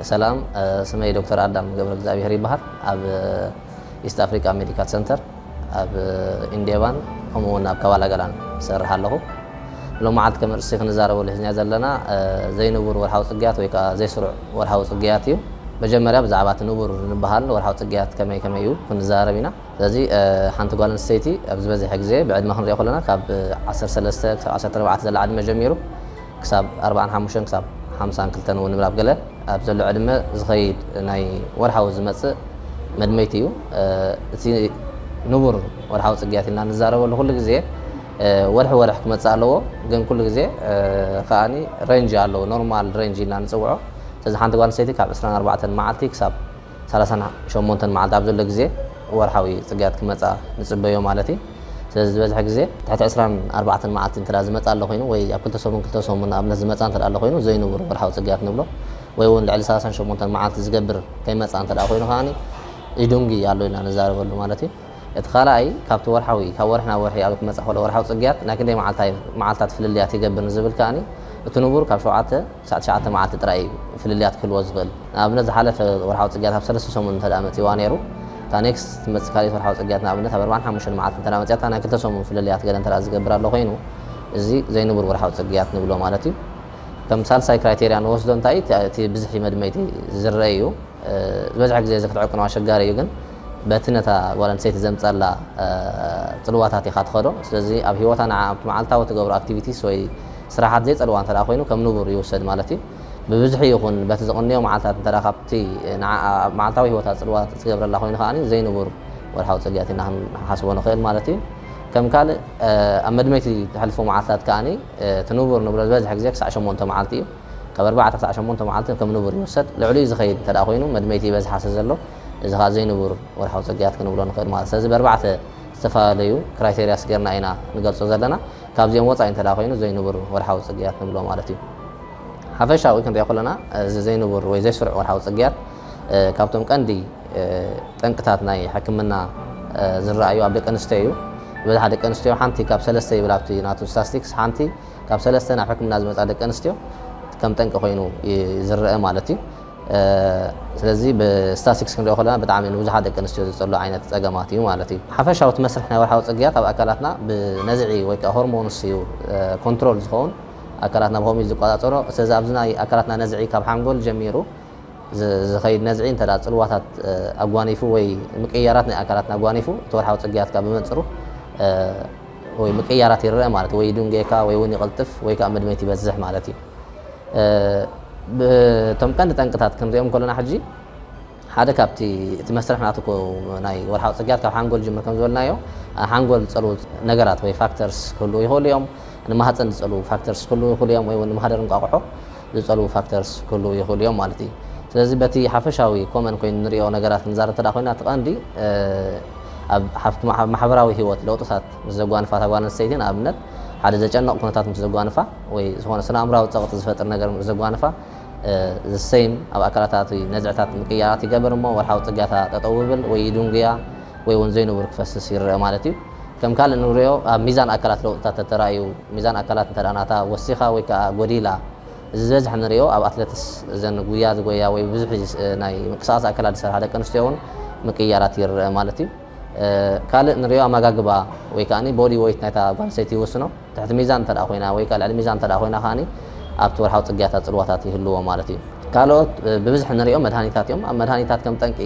ሰላም፣ ስመይ ዶክተር ኣዳም ገብረ እግዚኣብሔር ይበሃል። ኣብ ኢስት ኣፍሪካ ሜዲካል ሰንተር ኣብ ኢንዴባን ከምኡ እውን ኣብ ከባላ ገላን እሰርሕ ኣለኹ። ሎም መዓልቲ ከም ርእሲ ክንዛረበሉ ሒዝና ዘለና ዘይንቡር ወርሓዊ ፅግያት ወይ ከዓ ዘይስሩዕ ወርሓዊ ፅግያት እዩ። መጀመርያ ብዛዕባ እቲ ንቡር ንበሃል ወርሓዊ ፅግያት ከመይ ከመይ እዩ ክንዛረብ ኢና። ስለዚ ሓንቲ ጓል ኣንስተይቲ ኣብ ዝበዝሐ ግዜ ብዕድመ ክንሪኦ ከለና ካብ ዓሰርተ ሰለስተ ክሳብ ዓሰርተ ኣርባዕተ ዘላ ዕድመ ጀሚሩ ክሳብ ኣርባዓን ሓሙሽተን ክሳብ ሓምሳን ክልተን እውን ንብላ ኣብ ገለ ኣብ ዘሎ ዕድመ ዝኸይድ ናይ ወርሓዊ ዝመፅእ መድመይቲ እዩ። እቲ ንቡር ወርሓዊ ፅግያት ኢልና ንዛረበሉ ኩሉ ግዜ ወርሒ ወርሒ ክመፅእ ኣለዎ። ግን ኩሉ ግዜ ከዓኒ ሬንጅ ኣለዎ፣ ኖርማል ሬንጅ ኢልና ንፅውዖ። ስለዚ ሓንቲ ጓል ኣንስተይቲ ካብ ዕስራን ኣርባዕተን መዓልቲ ክሳብ ሰላሳን ሸሞንተን መዓልቲ ኣብ ዘሎ ግዜ ወርሓዊ ፅግያት ክመፃ ንፅበዮ ማለት እዩ። ስለዚ ዝበዝሐ ግዜ ትሕቲ ዕስራን ኣርባዕተን መዓልቲ እንተ ዝመፃ ኣሎ ኮይኑ ወይ ኣብ ክልተ ሰሙን ክልተ ሰሙን ንኣብነት ዝመፃ እንተ ኣሎ ኮይኑ ዘይንቡር ወርሓዊ ፅግያት ንብሎ። ወይ እውን ልዕሊ ሰላሳን ሸሞንተን መዓልቲ ዝገብር ከይመፃ እንተ ኮይኑ ከዓኒ ይዱንጊ ኣሎ ኢና ንዛረበሉ ማለት እዩ። እቲ ካልኣይ ካብቲ ወርሓዊ ካብ ወርሒ ናብ ወርሒ ኣብ ክመፃ ከሎ ወርሓዊ ፅግያት ናይ ክንደይ መዓልታት ፍልልያት ይገብር ንዝብል ከዓኒ እቲ ንቡር ካብ ሸውዓተ ክሳዕ ትሽዓተ መዓልቲ ጥራይ እዩ ፍልልያት ክህልዎ ዝኽእል። ንኣብነት ዝሓለፈ ወርሓዊ ፅግያት ኣብ ሰለስተ ሰሙን እንተ መፂዋ ነይሩ እታ ኔክስት ትመፅእ ካልኣይቲ ወርሓዊ ፅግያት ንኣብነት ኣብ ኣርባዓን ሓሙሽተን መዓልቲ እንተ መፅያ እታ ናይ ክልተ ሰሙን ፍልልያት ገለ እንተ ዝገብር ኣሎ ኮይኑ እዚ ዘይንቡር ወርሓዊ ፅግያት ንብሎ ማለት እዩ። ከም ሳልሳይ ክራይቴርያ ንወስዶ እንታይ እቲ ብዝሒ መድመይቲ ዝረአ እዩ። ዝበዝሐ ግዜ እዚ ክትዕቅኖ ኣሸጋሪ እዩ፣ ግን በቲ ነታ ጓል ኣንስተይቲ ዘምፀላ ፅልዋታት ኢኻ ትኸዶ። ስለዚ ኣብ ህይወታ ንዓ ኣብቲ መዓልታዊ ትገብሮ ኣክቲቪቲስ ወይ ስራሓት ዘይፀልዋ እንተ ኮይኑ ከም ንቡር ይውሰድ ማለት እዩ። ብብዝሒ ይኹን በቲ ዝቕንዮ መዓልታት እንተ ካብቲ ንዓ ኣብ መዓልታዊ ህይወታ ፅልዋ ትገብረላ ኮይኑ ከዓ ዘይንቡር ወርሓዊ ፅግያት ኢና ክንሓስቦ ንኽእል ማለት እዩ። ከም ካልእ ኣብ መድመይቲ ተሕልፎ መዓልታት ከዓ እቲ ንቡር ንብሎ ዝበዝሐ ግዜ ክሳዕ ሸሞንተ መዓልቲ እዩ። ካብ ኣርባዕተ ክሳዕ ሸሞንተ መዓልቲ ከም ንቡር ይውሰድ። ልዕሊኡ ዝኸይድ እንተ ኮይኑ መድመይቲ ይበዝሓ ስለ ዘሎ እዚ ከዓ ዘይንቡር ወርሓዊ ፅግያት ክንብሎ ንኽእል ማለት። ስለዚ ብኣርባዕተ ዝተፈላለዩ ክራይቴሪያስ ጌርና ኢና ንገልፆ ዘለና። ካብዚኦም ወፃኢ እንተ ኮይኑ ዘይንቡር ወርሓዊ ፅግያት ንብሎ ማለት እዩ። ሓፈሻዊ ክንሪኦ ከለና እዚ ዘይንቡር ወይ ዘይስሩዕ ወርሓዊ ፅግያት ካብቶም ቀንዲ ጠንቅታት ናይ ሕክምና ዝረኣዩ ኣብ ደቂ ኣንስትዮ እዩ። ዝበዝሓ ደቂ ኣንስትዮ ሓንቲ ካብ ሰለስተ ይብል ኣብቲ ናቱ ስታስቲክስ ሓንቲ ካብ ሰለስተ ናብ ሕክምና ዝመፃ ደቂ ኣንስትዮ ከም ጠንቂ ኮይኑ ዝረአ ማለት እዩ። ስለዚ ብስታስቲክስ ክንሪኦ ከለና ብጣዕሚ ንብዙሓት ደቂ ኣንስትዮ ዝፀሉ ዓይነት ፀገማት እዩ ማለት እዩ። ሓፈሻዊ እቲ መስርሕ ናይ ወርሓዊ ፅግያት ኣብ ኣካላትና ብነዝዒ ወይ ከዓ ሆርሞንስ እዩ ኮንትሮል ዝኸውን፣ ኣካላትና ብኸምኡ እዩ ዝቆፃፀሮ። ስለዚ ኣብዚ ናይ ኣካላትና ነዝዒ ካብ ሓንጎል ጀሚሩ ዝኸይድ ነዝዒ እንተ ፅልዋታት ኣጓኒፉ ወይ ምቅያራት ናይ ኣካላትና ኣጓኒፉ እቲ ወርሓዊ ፅግያት ካብ ብመንፅሩ ወይ ምቅያራት ይረአ ማለት ወይ ይድንገየካ ወይ እውን ይቕልጥፍ ወይ ከዓ መድመይቲ ይበዝሕ ማለት እዩ። እቶም ቀንዲ ጠንቅታት ክንሪኦም ከለና ሕጂ ሓደ ካብቲ እቲ መስርሕ ናቱ ናይ ወርሓዊ ፅግያት ካብ ሓንጎል ጅምር ከም ዝበልናዮ ሓንጎል ዝፀልዉ ነገራት ወይ ፋክተርስ ክህልዉ ይኽእሉ እዮም። ንማህፀን ዝፀልዉ ፋክተርስ ክህልዉ ይኽእሉ እዮም ወይ እውን ንማህደር እንቋቑሖ ዝፀልዉ ፋክተርስ ክህልዉ ይኽእሉ እዮም ማለት እዩ። ስለዚ በቲ ሓፈሻዊ ኮመን ኮይኑ ንሪኦ ነገራት ክንዛረብ እንተ ኮይና እቲ ቀንዲ ኣብ ማሕበራዊ ህይወት ለውጥታት ምስ ዘጓንፋ እታ ጓል ኣንስተይቲ ንኣብነት ሓደ ዘጨንቕ ኩነታት ምስ ዘጓንፋ ወይ ዝኾነ ስነ ኣእምራዊ ፀቕጢ ዝፈጥር ነገር ምስ ዘጓንፋ ዘሰይም ኣብ ኣካላታ እቲ ነዝዕታት ምቅያራት ይገብር እሞ ወርሓዊ ፅግያታ ጠጠው ይብል ወይ ይድንጉያ ወይ እውን ዘይንቡር ክፈስስ ይረአ ማለት እዩ። ከም ካልእ ንሪኦ ኣብ ሚዛን ኣካላት ለውጥታት ተተራእዩ ሚዛን ኣካላት እንተ ናታ ወሲኻ ወይ ከዓ ጎዲላ እዚ ዝበዝሕ ንሪኦ ኣብ ኣትለትስ እዘን ጉያ ዝጎያ ወይ ብዙሕ ናይ ምንቅስቃስ ኣካላት ዝሰርሓ ደቂ ኣንስትዮ እውን ምቅያራት ይረአ ማለት እዩ። ካልእ ንሪኦ ኣመጋግባ ወይ ከዓ ቦዲ ወይት ናይታ ጓል ኣንስተይቲ ይውስኖ። ትሕቲ ሚዛን እንተ ኮይና ወይ ከዓ ልዕሊ ሚዛን እንተ ኮይና ከዓ ኣብቲ ወርሓዊ ፅግያታ ፅልዋታት ይህልዎ ማለት እዩ። ካልኦት ብብዝሒ ንሪኦ መድሃኒታት እዮም። ኣብ መድሃኒታት ከም ጠንቂ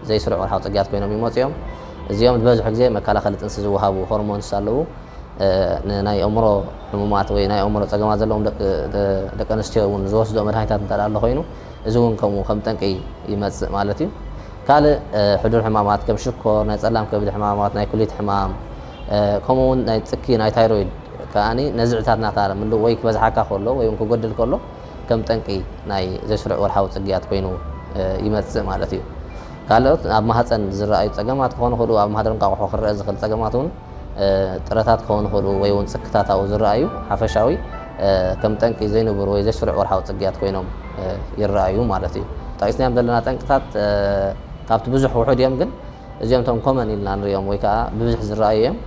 ዘይስሩዕ ወርሓዊ ፅግያት ኮይኖም ይመፁ እዮም። እዚኦም ዝበዝሑ ግዜ መከላኸሊ ጥንሲ ዝወሃቡ ሆርሞንስ ኣለዉ። ንናይ ኣእምሮ ሕሙማት ወይ ናይ ኣእምሮ ፀገማት ዘለዎም ደቂ ኣንስትዮ እውን ዝወስዶ መድሃኒታት እንተ ኣሎ ኮይኑ እዚ እውን ከምኡ ከም ጠንቂ ይመፅእ ማለት እዩ። ካልእ ሕዱር ሕማማት ከም ሽኮር፣ ናይ ፀላም ከብዲ ሕማማት፣ ናይ ኩሊት ሕማም ከምኡ እውን ናይ ፅኪ ናይ ታይሮይድ ከዓ ነዝዕታት ናታ ምልእ ወይ ክበዝሓካ ከሎ ወይ እውን ክጎድል ከሎ ከም ጠንቂ ናይ ዘይስሩዕ ወርሓዊ ፅግያት ኮይኑ ይመፅእ ማለት እዩ። ካልኦት ኣብ ማህፀን ዝረኣዩ ፀገማት ክኾኑ ክእሉ ኣብ ማህደር እንቋቑሖ ክረአ ዝኽእል ፀገማት እውን ጥረታት ክኾኑ ይኽእሉ ወይ እውን ፅክታት ኣብኡ ዝረኣዩ ሓፈሻዊ ከም ጠንቂ ዘይንቡር ወይ ዘይስሩዕ ወርሓዊ ፅግያት ኮይኖም ይረኣዩ ማለት እዩ። ጠቂስናዮም ዘለና ጠንቅታት ካብቲ ብዙሕ ውሑድ እዮም፣ ግን እዚኦም እቶም ኮመን ኢልና ንሪኦም ወይ ከዓ ብብዝሒ ዝረኣዩ እዮም።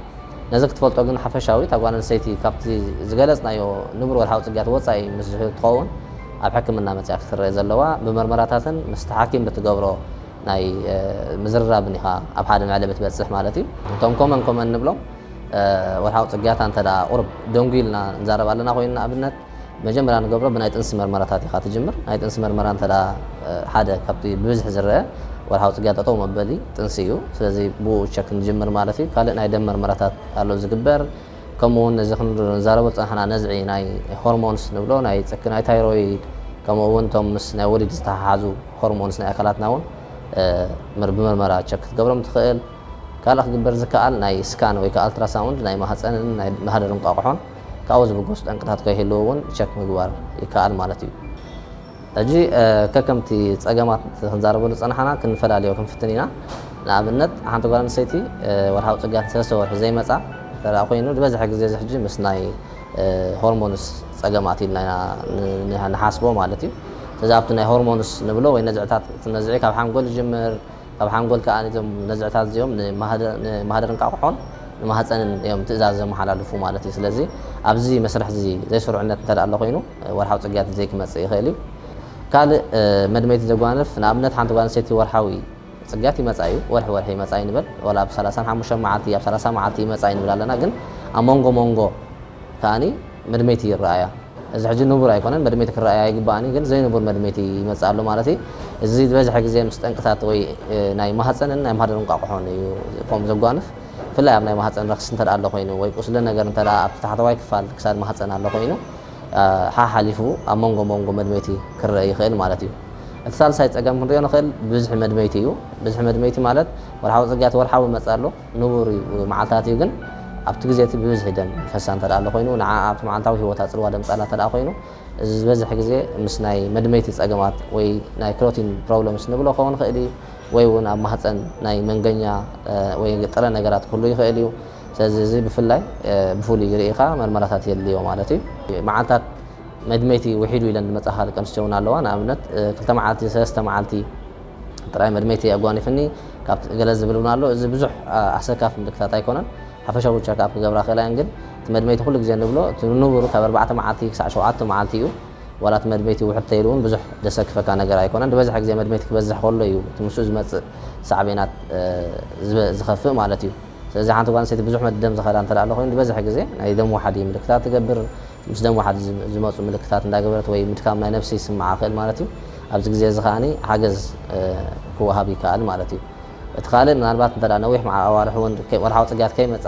ነዚ ክትፈልጦ ግን ሓፈሻዊ እታ ጓል ኣንስተይቲ ካብቲ ዝገለፅናዮ ንቡር ወርሓዊ ፅግያት ወፃኢ ምስ ትኸውን ኣብ ሕክምና መፅያ ክትረአ ዘለዋ ብመርመራታትን ምስቲ ሓኪም ብትገብሮ ናይ ምዝርራብን ኢኻ ኣብ ሓደ መዕለቢ ትበፅሕ ማለት እዩ። እቶም ኮመን ኮመን ንብሎም ወርሓዊ ፅግያታ እንተ ቁርብ ደንጉ ኢልና ንዛረብ ኣለና ኮይኑ ንኣብነት መጀመርያ ንገብሮ ብናይ ጥንሲ መርመራታት ኢኻ ትጅምር። ናይ ጥንሲ መርመራ እንተ ሓደ ካብቲ ብብዝሒ ዝረአ ወርሓዊ ፅግያት ጠጠው መበሊ ጥንሲ እዩ። ስለዚ ብኡ ቸክ ንጅምር ማለት እዩ። ካልእ ናይ ደም መርመራታት ኣሎ ዝግበር። ከምኡ እውን ነዚ ክንዛረቦ ዝፀናሕና ነዝዒ ናይ ሆርሞንስ ንብሎ ናይ ፅኪ ናይ ታይሮይድ ከምኡ እውን እቶም ምስ ናይ ወሊድ ዝተሓሓዙ ሆርሞንስ ናይ ኣካላትና እውን ብመርመራ ቸክ ክትገብሮም ትኽእል። ካልእ ክግበር ዝከኣል ናይ ስካን ወይ ከዓ ኣልትራሳውንድ ናይ ማህፀንን ናይ ማህደር እንቋቑሖን ካብኡ ዝብገሱ ጠንቅታት ከይህልው እውን ቸክ ምግባር ይከኣል ማለት እዩ። ሕጂ ከከምቲ ፀገማት ክንዛረበሉ ዝፀናሕና ክንፈላለዮ ክንፍትን ኢና። ንኣብነት ሓንቲ ጓል ኣንስተይቲ ወርሓዊ ፅግያት ሰለስተ ወርሒ ዘይመፃ እንተ ኮይኑ ዝበዝሐ ግዜ እዚ ሕጂ ምስ ናይ ሆርሞንስ ፀገማት ኢልና ኢና ንሓስቦ ማለት እዩ። ስለዚ ኣብቲ ናይ ሆርሞንስ ንብሎ ወይ ነዝዕታት እቲ ነዝዒ ካብ ሓንጎል ይጅምር። ካብ ሓንጎል ከዓ እዞም ነዝዕታት እዚኦም ንማህደር እንቃቑሖን ንማህፀንን እዮም ትእዛዝ ዘመሓላልፉ ማለት እዩ። ስለዚ ኣብዚ መስርሕ እዚ ዘይስሩዕነት እንተ ኣሎ ኮይኑ ወርሓዊ ፅግያት ዘይክመፅእ ይኽእል እዩ። ካልእ መድመይቲ ዘጓንፍ ንኣብነት ሓንቲ ጓል ኣንስተይቲ ወርሓዊ ፅግያት ይመፃ እዩ፣ ወርሒ ወርሒ ይመፃ እዩ ንበል፣ ወላ ኣብ ሰላሳን ሓሙሽተን መዓልቲ ኣብ ሰላሳ መዓልቲ ይመፃ እዩ ንብል ኣለና። ግን ኣብ መንጎ መንጎ ከዓኒ መድመይቲ ይረኣያ። እዚ ሕጂ ንቡር ኣይኮነን፣ መድመይቲ ክረኣያ ኣይግባእን እዩ፣ ግን ዘይንቡር መድመይቲ ይመፅእ ኣሎ ማለት እዩ። እዚ ዝበዝሐ ግዜ ምስ ጠንቅታት ወይ ናይ ማህፀንን ናይ ማህደር እንቋቑሖን እዩ ከም ዘጓንፍ። ብፍላይ ኣብ ናይ ማህፀን ረክሲ እንተ ኣሎ ኮይኑ ወይ ቁስሊ ነገር እንተ ኣብቲ ታሕተዋይ ክፋል ክሳድ ማህፀን ኣሎ ኮይኑ ሓሓሊፉ ኣብ መንጎ መንጎ መድመይቲ ክረአ ይኽእል ማለት እዩ። እቲ ሳልሳይ ፀገም ክንሪኦ ንኽእል ብዝሒ መድመይቲ እዩ። ብዝሒ መድመይቲ ማለት ወርሓዊ ፅግያት ወርሓዊ ይመፅእ ኣሎ፣ ንቡር እዩ፣ መዓልታት እዩ። ግን ኣብቲ ግዜ እቲ ብብዝሒ ደም ይፈሳ እንተ ኣሎ ኮይኑ ንዓ ኣብቲ መዓልታዊ ህይወታ ፅልዋ ደምፃላ እንተ ኮይኑ እዚ ዝበዝሕ ግዜ ምስ ናይ መድመይቲ ፀገማት ወይ ናይ ክሎቲን ፕሮብለምስ ንብሎ ክኸውን ይኽእል እዩ። ወይ እውን ኣብ ማህፀን ናይ መንገኛ ወይ ጥረ ነገራት ክህሉ ይኽእል እዩ። ስለዚ እዚ ብፍላይ ብፍሉይ ርኢኻ መርመራታት የድልዮ ማለት እዩ። መዓልታት መድመይቲ ውሒዱ ኢለን ዝመፃ ደቂ ኣንስትዮ እውን ኣለዋ። ንኣብነት ክልተ መዓልቲ ሰለስተ መዓልቲ ጥራይ መድመይቲ ኣጓኒፍኒ ካብ ገለ ዝብል እውን ኣሎ። እዚ ብዙሕ ኣሰካፍ ምልክታት ኣይኮነን። ሓፈሻዊ ቸክኣፕ ክገብራ ክእላ እየን። ግን እቲ መድመይቲ ኩሉ ግዜ ንብሎ እቲ ንቡሩ ካብ ኣርባዕተ መዓልቲ ክሳዕ ሸውዓተ መዓልቲ እዩ። ዋላ እቲ መድመይቲ ውሕድ ተይሉ እውን ብዙሕ ደሰክፈካ ነገር ኣይኮነን። ዝበዝሐ ግዜ መድመይቲ ክበዝሕ ከሎ እዩ እቲ ምስኡ ዝመፅእ ሳዕቤናት ዝኸፍእ ማለት እዩ። ስለዚ ሓንቲ ጓል ኣንስተይቲ ብዙሕ መድደም ዝኸዳ እንተ ኣሎ ኮይኑ ዝበዝሐ ግዜ ናይ ደም ዋሓዲ ምልክታት ትገብር። ምስ ደም ዋሓዲ ዝመፁ ምልክታት እንዳገበረት ወይ ምድካም ናይ ነብሲ ይስምዓ ክእል ማለት እዩ። ኣብዚ ግዜ እዚ ከዓኒ ሓገዝ ክወሃብ ይከኣል ማለት እዩ። እቲ ካልእ ምናልባት እንተ ነዊሕ ኣዋርሕ እውን ወርሓዊ ፅግያት ከይመፃ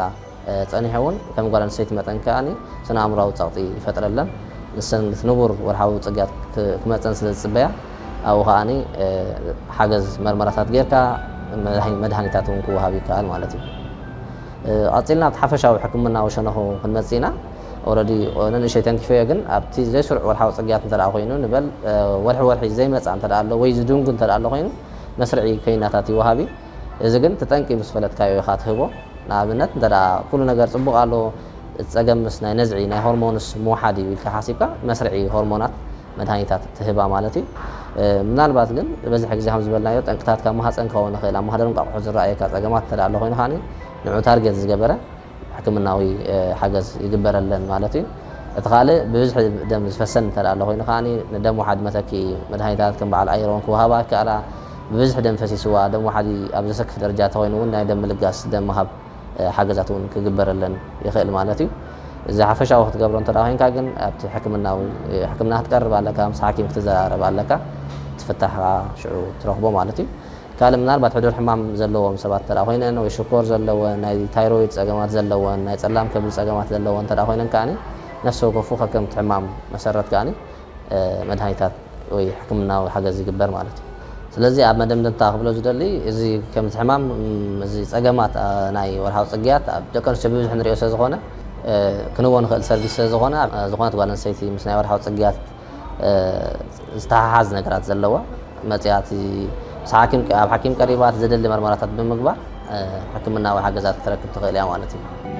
ፀኒሑ እውን ከም ጓል ኣንስተይቲ መጠን ከዓኒ ስነ ኣእምራዊ ፀቕጢ ይፈጥረለን። ንሰን ንቡር ወርሓዊ ፅግያት ክመፀን ስለ ዝፅበያ ኣብኡ ከዓኒ ሓገዝ መርመራታት ጌርካ መድሃኒታት እውን ክወሃብ ይከኣል ማለት እዩ። ኣፂልና ኣብቲ ሓፈሻዊ ሕክምናዊ ሸነኹ ክንመፅእ ኢና። ኦረዲ ንእሸይ ተንኪፈዮ ግን ኣብቲ ዘይስሩዕ ወርሓዊ ፅግያት እንተ ኮይኑ ንበል ወርሒ ወርሒ ዘይመፃ እንተ ኣሎ ወይ ዝድንጉ እንተ ኣሎ ኮይኑ መስርዒ ከይናታት ይወሃብ እዩ። እዚ ግን እቲ ጠንቂ ምስ ፈለጥካዮ ኢኻ ትህቦ። ንኣብነት እንተ ኩሉ ነገር ፅቡቕ ኣሎ፣ እቲ ፀገም ምስ ናይ ነዝዒ ናይ ሆርሞንስ ምውሓድ እዩ ኢልካ ሓሲብካ መስርዒ ሆርሞናት መድሃኒታት ትህባ ማለት እዩ። ምናልባት ግን ዝበዝሐ ግዜ ከም ዝበልናዮ ጠንቅታት ካብ ማህፀን ክኸውን ይኽእል፣ ኣብ ማህደር እንቋቑሖ ዝረኣየካ ፀገማት እንተ ኣሎ ኮይኑ ከዓኒ ንዑ ታርጌት ዝገበረ ሕክምናዊ ሓገዝ ይግበረለን ማለት እዩ። እቲ ካልእ ብብዝሒ ደም ዝፈሰን እንተ ኣሎ ኮይኑ ከዓኒ ንደም ወሓዲ መተኪ መድሃኒታት ከም በዓል ኣይሮን ክወሃባ ይከኣላ። ብብዝሒ ደም ፈሲስዋ ደም ወሓዲ ኣብ ዘሰክፍ ደረጃ ተኮይኑ እውን ናይ ደም ምልጋስ ደም ምሃብ ሓገዛት እውን ክግበረለን ይኽእል ማለት እዩ። እዚ ሓፈሻዊ ክትገብሮ እንተ ኮይንካ ግን ኣብቲ ሕክምናዊ ሕክምና ክትቀርብ ኣለካ፣ ምስ ሓኪም ክትዘራረብ ኣለካ፣ እቲ ፍታሕ ከዓ ሽዑ ትረኽቦ ማለት እዩ። ካልእ ምናልባት ሕዱር ሕማም ዘለዎም ሰባት እንተ ኮይነን ወይ ሽኮር ዘለወን ናይ ታይሮይድ ፀገማት ዘለወን ናይ ፀላም ከብዲ ፀገማት ዘለወን እንተ ኮይነን ከዓኒ ነፍሲ ወከፉ ከከምቲ ሕማም መሰረት ከዓኒ መድሃኒታት ወይ ሕክምናዊ ሓገዝ ይግበር ማለት እዩ። ስለዚ ኣብ መደምደምታ ክብሎ ዝደሊ እዚ ከምዚ ሕማም እዚ ፀገማት ናይ ወርሓዊ ፅግያት ኣብ ደቂ ኣንስትዮ ብብዝሒ ንሪኦ ስለ ዝኾነ ክንቦ ንኽእል ሰርቪስ ስለ ዝኾነ ዝኾነት ጓል ኣንስተይቲ ምስ ናይ ወርሓዊ ፅግያት ዝተሓሓዝ ነገራት ዘለዋ መፅያ እቲ ምስ ሓኪም ኣብ ሓኪም ቀሪባ እቲ ዘደሊ መርመራታት ብምግባር ሕክምናዊ ሓገዛት ክትረክብ ትኽእል እያ ማለት እዩ።